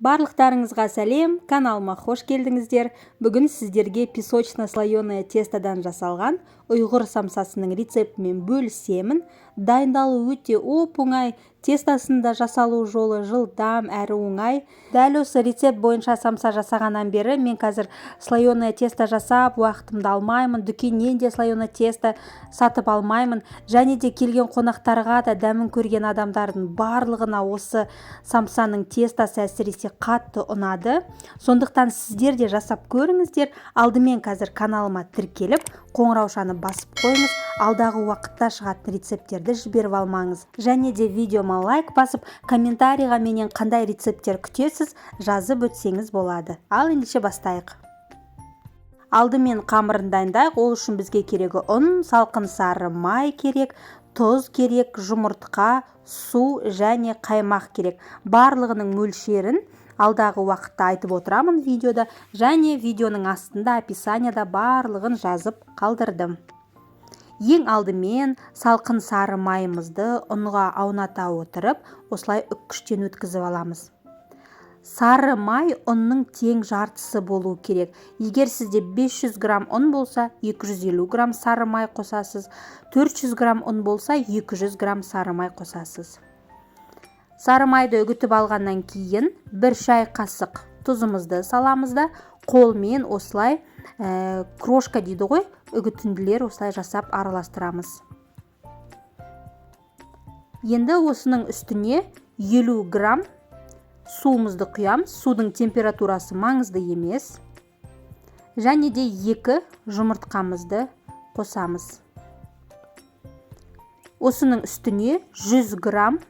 Барлықтарыңызға сәлем, каналыма қош келдіңіздер. Бүгін сіздерге песочно-слоеное тестодан жасалған ұйғыр самсасының рецептімен бөлісемін. Дайындалуы өте оп-оңай, тестасының да жасалу жолы жылдам әрі оңай. Дәл осы рецепт бойынша самса жасағаннан бері мен қазір слоеное тесто жасап уақытымды алмаймын, дүкеннен де слоеное тесто сатып алмаймын. Және де келген қонақтарға да, дәмін көрген адамдардың барлығына осы самсаның тестосы әсіресе қатты ұнады. Сондықтан сіздер де жасап көріңіздер. Алдымен қазір каналыма тіркеліп, қоңыраушаны басып қойыңыз, алдағы уақытта шығатын рецепттерді жіберіп алмаңыз. Және де видеома лайк басып, комментарийға менен қандай рецепттер күтесіз, жазып өтсеңіз болады. Ал ендеше бастайық. Алдымен қамырын дайындайық. Ол үшін бізге керегі ұн, салқын сары май керек, тұз керек, жұмыртқа, су және қаймақ керек. Барлығының мөлшерін алдағы уақытта айтып отырамын видеода, және видеоның астында описанияда барлығын жазып қалдырдым. Ең алдымен салқын сары майымызды ұнға ауната отырып, осылай үккіштен өткізіп аламыз. Сары май ұнның тең жартысы болу керек. Егер сізде 500 грамм ұн болса, 250 грамм сары май қосасыз. 400 грамм ұн болса, 200 грамм сары май қосасыз. Сары майды үгітіп алғаннан кейін бір шай қасық тұзымызды саламыз да, қолмен осылай, крошка дейді ғой, үгітінділер осылай жасап араластырамыз. Енді осының үстіне 50 грамм суымызды құямыз. Судың температурасы маңызды емес. Және де 2 жұмыртқамызды қосамыз. Осының үстіне 100 грамм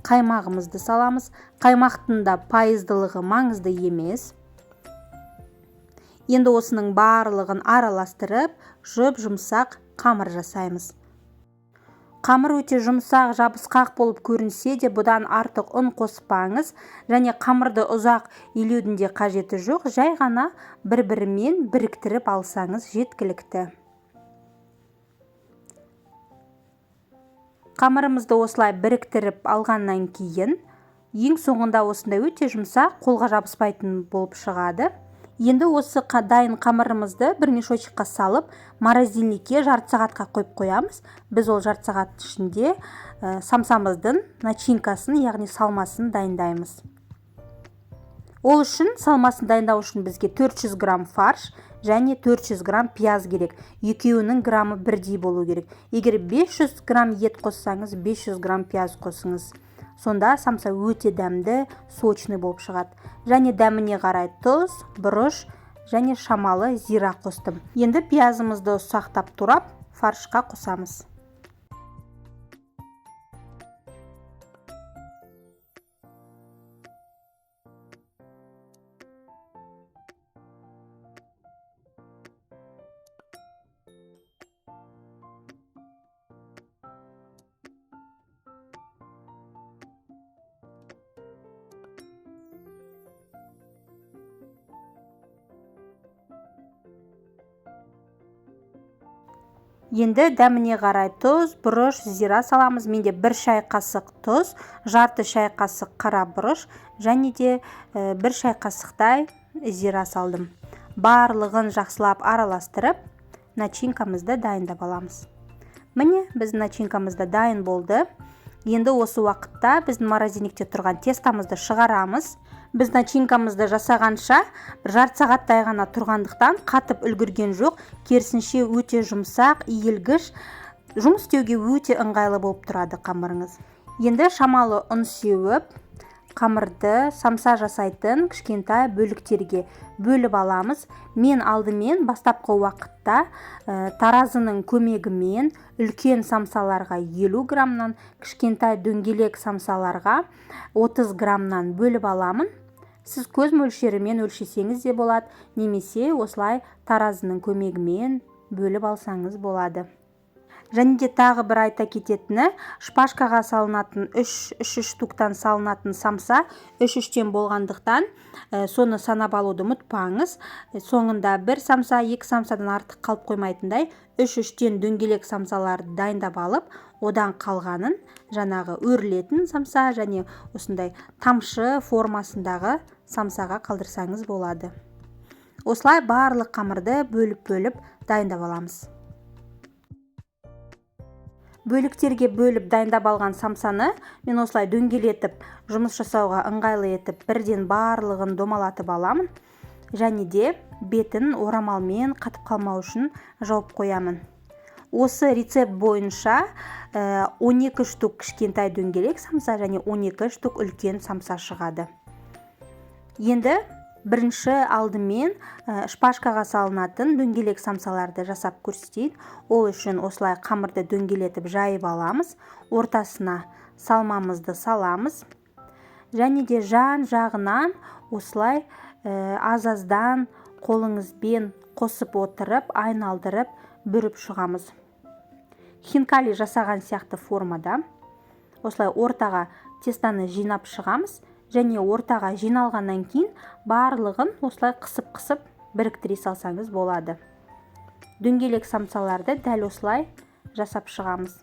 қаймағымызды саламыз. Қаймақтың да пайыздылығы маңызды емес. Енді осының барлығын араластырып, жұп-жұмсақ қамыр жасаймыз. Қамыр өте жұмсақ, жабысқақ болып көрінсе де, бұдан артық ұн қоспаңыз. Және қамырды ұзақ илеудің де қажеті жоқ, жай ғана бір-бірімен біріктіріп алсаңыз жеткілікті. Қамырымызды осылай біріктіріп алғаннан кейін, ең соңында осындай өте жұмсақ, қолға жабыспайтын болып шығады. Енді осы дайын қамырымызды бір мешочекқа салып, морозильникке жарты сағатқа қойып қоямыз. Біз ол жарты сағат ішінде, самсамыздың начинкасын, яғни салмасын дайындаймыз. Ол үшін салмасын дайындау үшін бізге 400 грамм фарш және 400 грамм пияз керек. Екеуінің граммы бірдей болу керек. Егер 500 грамм ет қоссаңыз, 500 грамм пияз қосыңыз. Сонда самса өте дәмді, сочный болып шығады. Және дәміне қарай тұз, бұрыш және шамалы зира қостым. Енді пиязымызды ұсақтап турап, фаршқа қосамыз. Енді дәміне қарай тұз, бұрыш, зира саламыз. Менде бір шай қасық тұз, жарты шай қасық қара бұрыш және де, бір шай қасықтай зира салдым. Барлығын жақсылап араластырып, начинкамызды дайындап аламыз. Міне, біздің начинкамыз да дайын болды. Енді осы уақытта біздің морозильникте тұрған тестамызды шығарамыз. Біз начинкамызды жасағанша бір жарты сағаттай ғана тұрғандықтан қатып үлгерген жоқ. Керісінше өте жұмсақ, иілгіш, жұмыс істеуге өте ыңғайлы болып тұрады қамырыңыз. Енді шамалы ұн сеуіп, қамырды самса жасайтын кішкентай бөліктерге бөліп аламыз. Мен алдымен бастапқы уақытта, таразының көмегімен үлкен самсаларға 50 граммнан, кішкентай дөңгелек самсаларға 30 граммнан бөліп аламын. Сіз көз мөлшерімен өлшесеңіз де болады, немесе осылай таразының көмегімен бөліп алсаңыз болады. Және де тағы бір айта кететіні, шпажкаға салынатын үш үш штуктан салынатын самса үш үштен болғандықтан, соны санап алуды ұмытпаңыз. Соңында бір самса, екі самсадан артық қалып қоймайтындай, үш үштен дөңгелек самсаларды дайындап алып, одан қалғанын жаңағы өрілетін самса және осындай тамшы формасындағы самсаға қалдырсаңыз болады. Осылай барлық қамырды бөліп-бөліп дайындап аламыз. Бөліктерге бөліп дайындап алған самсаны мен осылай дөңгелетіп, жұмыс жасауға ыңғайлы етіп, бірден барлығын домалатып аламын және де бетін орамалмен қатып қалмау үшін жауып қоямын. Осы рецепт бойынша 12 штук кішкентай дөңгелек самса және 12 штук үлкен самса шығады. Енді бірінші алдымен шпажкаға салынатын дөңгелек самсаларды жасап көрсетейін. Ол үшін осылай қамырды дөңгелетіп жайып аламыз, ортасына салмамызды саламыз және де жан жағынан осылай аз-аздан қолыңызбен қосып отырып, айналдырып, бүріп шығамыз. Хинкали жасаған сияқты формада осылай ортаға тестаны жинап шығамыз және ортаға жиналғаннан кейін барлығын осылай қысып-қысып біріктіре салсаңыз болады. Дөңгелек самсаларды дәл осылай жасап шығамыз.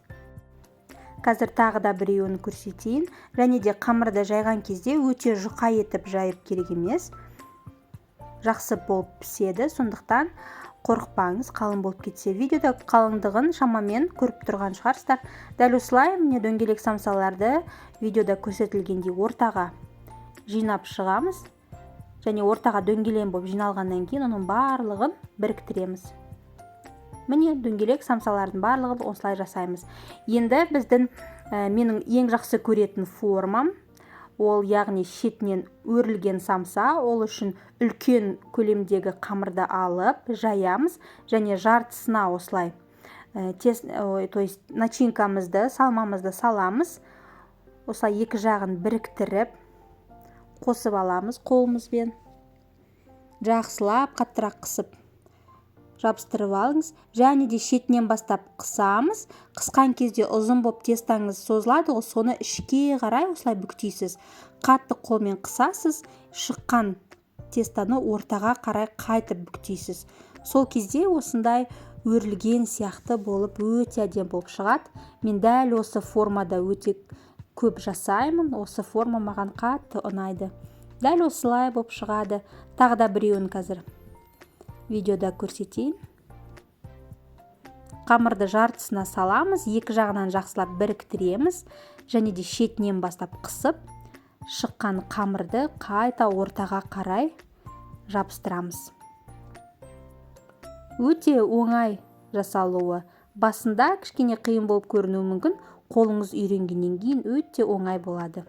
Қазір тағы да біреуін көрсетейін. Және де қамырды жайған кезде өте жұқа етіп жайып керек емес, жақсы болып піседі, сондықтан қорықпаңыз қалың болып кетсе. Видеода қалыңдығын шамамен көріп тұрған шығарсыздар. Дәл осылай, міне, дөңгелек самсаларды видеода көрсетілгендей ортаға жинап шығамыз және ортаға дөңгелен болып жиналғаннан кейін оның барлығын біріктіреміз. Міне, дөңгелек самсалардың барлығын осылай жасаймыз. Енді біздің менің ең жақсы көретін формам ол, яғни шетінен өрілген самса. Ол үшін үлкен көлемдегі қамырды алып жаямыз және жартысына осылай то есть начинкамызды, салмамызды саламыз. Осылай екі жағын біріктіріп, қосып аламыз, қолымызбен жақсылап қаттырақ қысып жабыстырып алыңыз. Және де шетінен бастап қысамыз. Қысқан кезде ұзын болып тестаңыз созылады ғой, соны ішке қарай осылай бүктейсіз. Қатты қолмен қысасыз, шыққан тестаны ортаға қарай қайтып бүктейсіз. Сол кезде осындай өрілген сияқты болып, өте әдемі болып шығады. Мен дәл осы формада өте көп жасаймын, осы форма маған қатты ұнайды. Дәл осылай болып шығады. Тағы да біреуін қазір видеода көрсетейін. Қамырды жартысына саламыз, екі жағынан жақсылап біріктіреміз және де шетінен бастап қысып, шыққан қамырды қайта ортаға қарай жабыстырамыз. Өте оңай жасалуы. Басында кішкене қиын болып көрінуі мүмкін, қолыңыз үйренгеннен кейін өте оңай болады.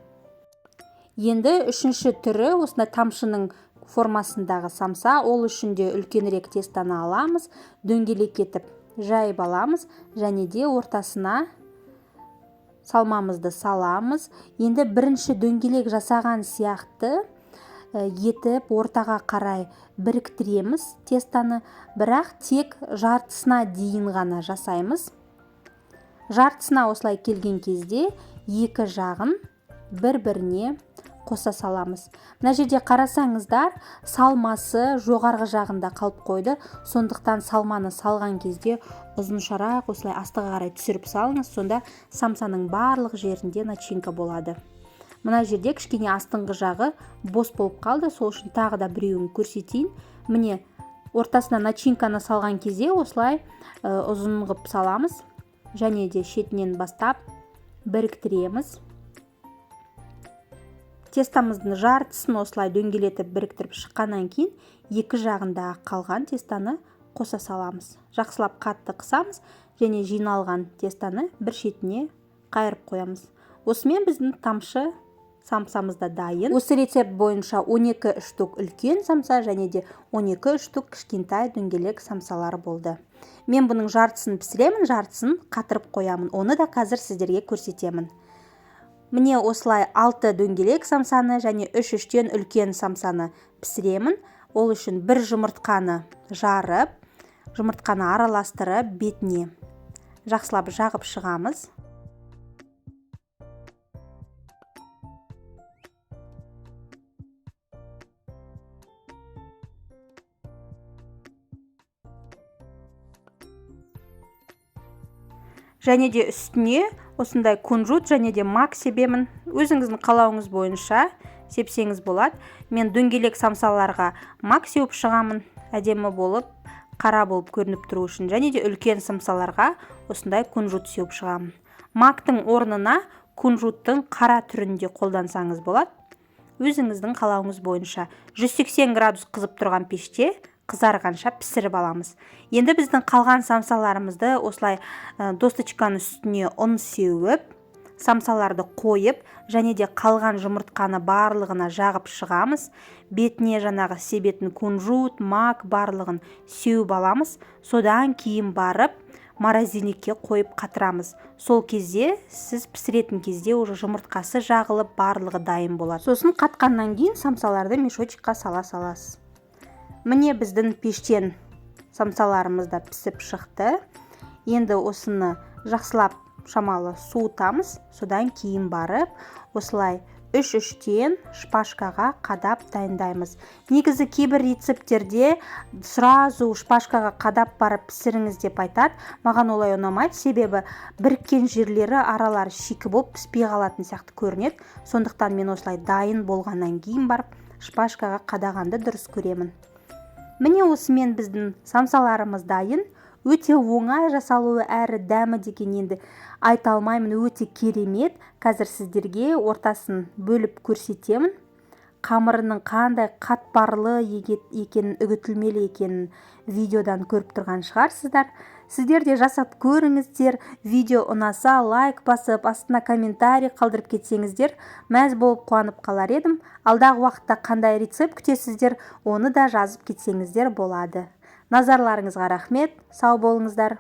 Енді үшінші түрі — осындай тамшының формасындағы самса. Ол үшін де үлкенірек тестаны аламыз, дөңгелек етіп жайып аламыз және де ортасына салмамызды саламыз. Енді бірінші дөңгелек жасаған сияқты етіп, ортаға қарай біріктіреміз тестаны, бірақ тек жартысына дейін ғана жасаймыз. Жартысына осылай келген кезде екі жағын бір біріне қоса саламыз. Мына жерде қарасаңыздар, салмасы жоғарғы жағында қалып қойды. Сондықтан салманы салған кезде ұзыншарақ осылай астыға қарай түсіріп салыңыз, сонда самсаның барлық жерінде начинка болады. Мына жерде кішкене астыңғы жағы бос болып қалды, сол үшін тағы да біреуін көрсетейін. Міне, ортасына начинканы салған кезде осылай ұзын қылып саламыз және де шетінен бастап біріктіреміз. Тестамыздың жартысын осылай дөңгелетіп біріктіріп шыққаннан кейін екі жағында қалған тестаны қоса саламыз. Жақсылап қатты қысамыз және жиналған тестаны бір шетіне қайырып қоямыз. Осымен біздің тамшы самсамыз да дайын. Осы рецепт бойынша 12 штук үлкен самса және де 12 штук кішкентай дөңгелек самсалар болды. Мен бұның жартысын пісіремін, жартысын қатырып қоямын, оны да қазір сіздерге көрсетемін. Міне, осылай алты дөңгелек самсаны және үш үштен үлкен самсаны пісіремін. Ол үшін бір жұмыртқаны жарып, жұмыртқаны араластырып, бетіне Жақсылап жағып шығамыз. Және де үстіне осындай кунжут және де мак себемін. Өзіңіздің қалауыңыз бойынша сепсеңіз болады. Мен дөңгелек самсаларға мак сеуіп шығамын, әдемі болып, қара болып көрініп тұру үшін. Және де үлкен самсаларға осындай кунжут сеуіп шығамын. Мактың орнына кунжуттың қара түрінде қолдансаңыз болады. Өзіңіздің қалауыңыз бойынша. 180 градус қызып тұрған пеште қызарғанша пісіріп аламыз. Енді біздің қалған самсаларымызды осылай досточканың үстіне ұн сеуіп, самсаларды қойып, және де қалған жұмыртқаны барлығына жағып шығамыз. Бетіне жаңағы себетін кунжут, мак барлығын сеуіп аламыз. Содан кейін барып морозильникке қойып қатырамыз. Сол кезде сіз пісіретін кезде уже жұмыртқасы жағылып барлығы дайын болады. Сосын қатқаннан кейін самсаларды мешочекқа сала саласыз. Міне біздің пештен самсаларымыз да пісіп шықты. Енді осыны жақсылап шамалы суытамыз. Содан кейін барып осылай үш-үштен шпажкаға қадап дайындаймыз. Негізі кейбір рецепттерде сразу шпажкаға қадап барып пісіріңіз деп айтады. Маған олай ұнамайды, себебі біріккен жерлері аралары шикі болып піспей қалатын сияқты көрінеді. Сондықтан мен осылай дайын болғаннан кейін барып шпажкаға қадағанды дұрыс көремін. Міне осымен біздің самсаларымыз дайын. Өте оңай жасалуы әрі дәмі деген енді айта алмаймын, өте керемет. Қазір сіздерге ортасын бөліп көрсетемін. Қамырының қандай қатпарлы екенін, үгітілмелі екенін видеодан көріп тұрған шығарсыздар. Сіздер де жасап көріңіздер. Видео ұнаса лайк басып, астына комментарий қалдырып кетсеңіздер, мәз болып қуанып қалар едім. Алдағы уақытта қандай рецепт күтесіздер, оны да жазып кетсеңіздер болады. Назарларыңызға рахмет, сау болыңыздар.